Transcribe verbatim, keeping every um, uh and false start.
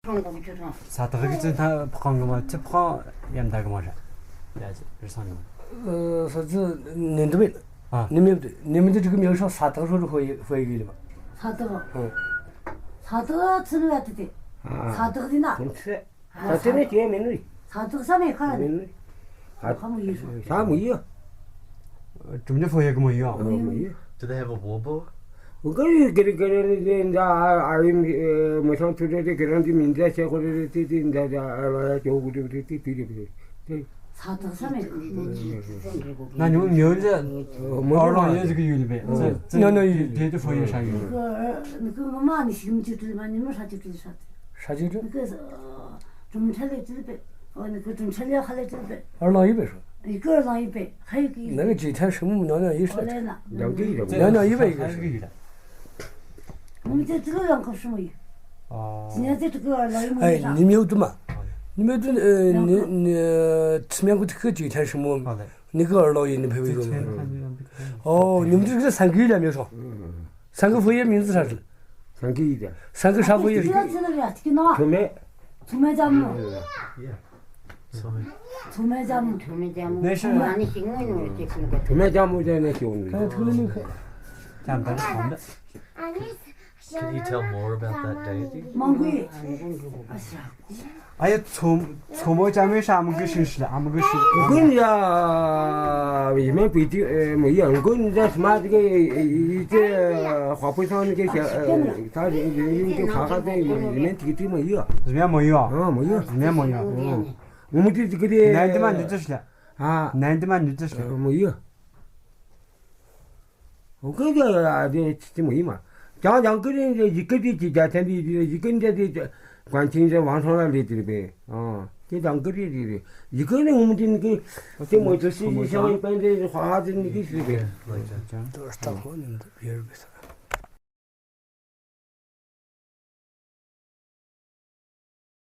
ས་ཐག་གི་ཚེ་ཐ་ཕོ་ཁང་གི་མ་ཚེ་ཕོ་ཁང་ཡམ་ད་གི་མ་ར། ཡ་ཚེ་རི་སང་ནི་མ། ཨ་ས་ཚེ་ནི་འདི་བས། ཨ་ནི་མེད་ནི་མེད་དེ་གི་མི་ཡོད་ཤོག་ས་ཐག་ཤོ་རུ་ཧོ་ཡི་ཧོ་ཡི་གི་ལི་མ། ས་ཐག་ཨ་ས་ཐག་ཚུ་ལ་ཡ་དེ་དེ། ཨ་ས་ཐག་དེ་ན། ཁོང་ཚེ། ས་ཐག་ནི་ཅི་མེད་ནི། ས་ཐག་ས་མེད་ཁ་ནི། མེད་ནི། ས་ཁ་མོ་ཡོད་ཤོག་ས་མོ་ཡོད། གྲུམ་ནི་ཕོ་ཡ་གི་མོ་ཡོད། མོ་ཡོད། Do they have a wobble? ག་རི་ག་རི་ག་རི་ནི་ད་ཨ་ཨ་ཡིན་མི་ཚང་ཚུ་རེ་རེ་ག་རང་གི་མིང་ད་ཆེ་ཁོ་རེ་རེ་ཏི་ཏི་ད་ད་ཨ་ལ་ཡ་ཅོ་གུ་རེ་རེ་ཏི་ཏི་རེ་རེ་ཏི། ས་ཐག་ས་མེད། ན་ཉུང་ཉུང་ལ་མོ་རང་ཡོད་ཟིག་ཡོད་ལ་བས། ན་ན་ཡོད་དེ་དེ་ཕོ་ཡ་ཧྲ་ཡོད། ནི་གི་ནི་གི་ངོ་མ་ནི་ཤིག་མི་ཅིག་དྲིལ་མ་ནི་མི་ཧྲ་ཅིག་དྲིལ་ཧྲ་དེ། ཧྲ་ཅིག་དྲིལ། ནི་གི་གྲུམ་ཁྲ་ལེ་དྲིལ་བས། ཨོ་ནི་གི་གྲུམ་ཁྲ་ལེ་ཧ་ལེ་དྲིལ་བས། ཨར་ལང་ཡོད་པས་ཤོག་ཡི་གེ་ཨར་ལང་ཡོད་པས། ཧ་ཡི་གེ་ཡོད། ནང་གི་ཇི་ཐན་ཧྲི་མོ་ནང་ནང་ཡོད་ཤོག་ཨོ་ལེ་ན། ནང་གི་ཡོད་པས། ནང་ནང་ཡོད་པས་ཡི་གེ་ཧྲི། མི་ཚེ་ཚུ་ལ་ཡང་ཁོ་ཧྲི་མོ་ཡོད། ཨོ། ཇི་ནས་ཚེ་ཚུ་གི་ཨར་ལང་ཡོད་མོ་ཡོད། ཨ་ནི་མེད་དུ་མ། ནི་མེད་དུ་ཨ་ནི་ནི་ཚིམ་ཡང་གི་ཐུག་གི་ཇི་ཐན་ཧྲི་མོ། ཨོ་ལེ། ནི་གི་ཨར་ལང་ཡོད་ནི་ཕེ་བི་གི་མོ། ཨོ་ནི་མི་ཚེ་ཚུ་ལ་སང་གི་ལ་མེད་ཤོག་སང་གི་ཕོ་ཡ་མིང་ཚུ་ཧྲ་ལ། སང་གི་ཡི་ད། སང་གི་ཧྲ་ཕོ་ཡ། ཚུ་མེད། ཚུ་མེད་ཇམ་མོ། ཚུ་མེད་ཇམ་མོ། ཚུ་མེད་ཇམ་མོ་ཇ་ནས་ཤི་འོང་ནི། Can you tell more about that deity? མང་པོ་ཡོད། ཨ་ཡ་ཚོ་ཚོ་མོ་ཅང་མེད་ཤ་ཨ་མ་གི་ཤིང་ཤི་ལ་ཨ་མ་གི་ཤིང་། ཀུན་ཡ་ཡི་མེན་པི་ཏི་མོ་ཡ་ཀུན་ཡ་སྨ་ཏི་གི་ཡི་ཏི་ཧ་པུ་སང་ནི་གི་ཤ་ད་ཡིན་གི་ཁ་ཁ་ཏི་ཡི་མེན་ཏི་གི་ཏི་མོ་ཡ། ཟི་མེ་མོ་ཡ། ཨ་མོ་ཡ། ཟི་མེ་མོ་ཡ། མོ་མོ་ཏི་ཏི་གི་ཏི་ནན་ཏི་མ་ནུ་ཙི་ཤི་ལ། ཨ་ནན་ཏི་མ་ནུ་ཙི་ཤི་ལ། མོ་ཡ། ཨོ་ཀེ་ཀེ་ཨ་དེ་ཅི་མོ་ཡིན་མ། ཀྱང་ཀྱང་ཀི་རིང་དེ་ཡི་གེ་དེ་ཅི་རྒྱ་ཐན་དེ་ཡི་གེ་འདྲ་དེ་ཀོན་ཆིན་ཅན་ཝང་ཧྲོང་ལ་ལས་དེ་རེད་པས། ཨ་དེ་ཀྱང་ཀི་རིང་དེ་རེད། ཡི་གེ་ནི་ངོ་མ་དེ་ནི་ཀི་དེ་མོ་ཚོ་སི་ཞི་ཤང་ཡི་པན་དེ་ཧ་ཧ་དེ་ནི་ཀི་ཞི་རེད་པས། ཏོ་ཏ་ཧོ་ནི་ཡོད་པས།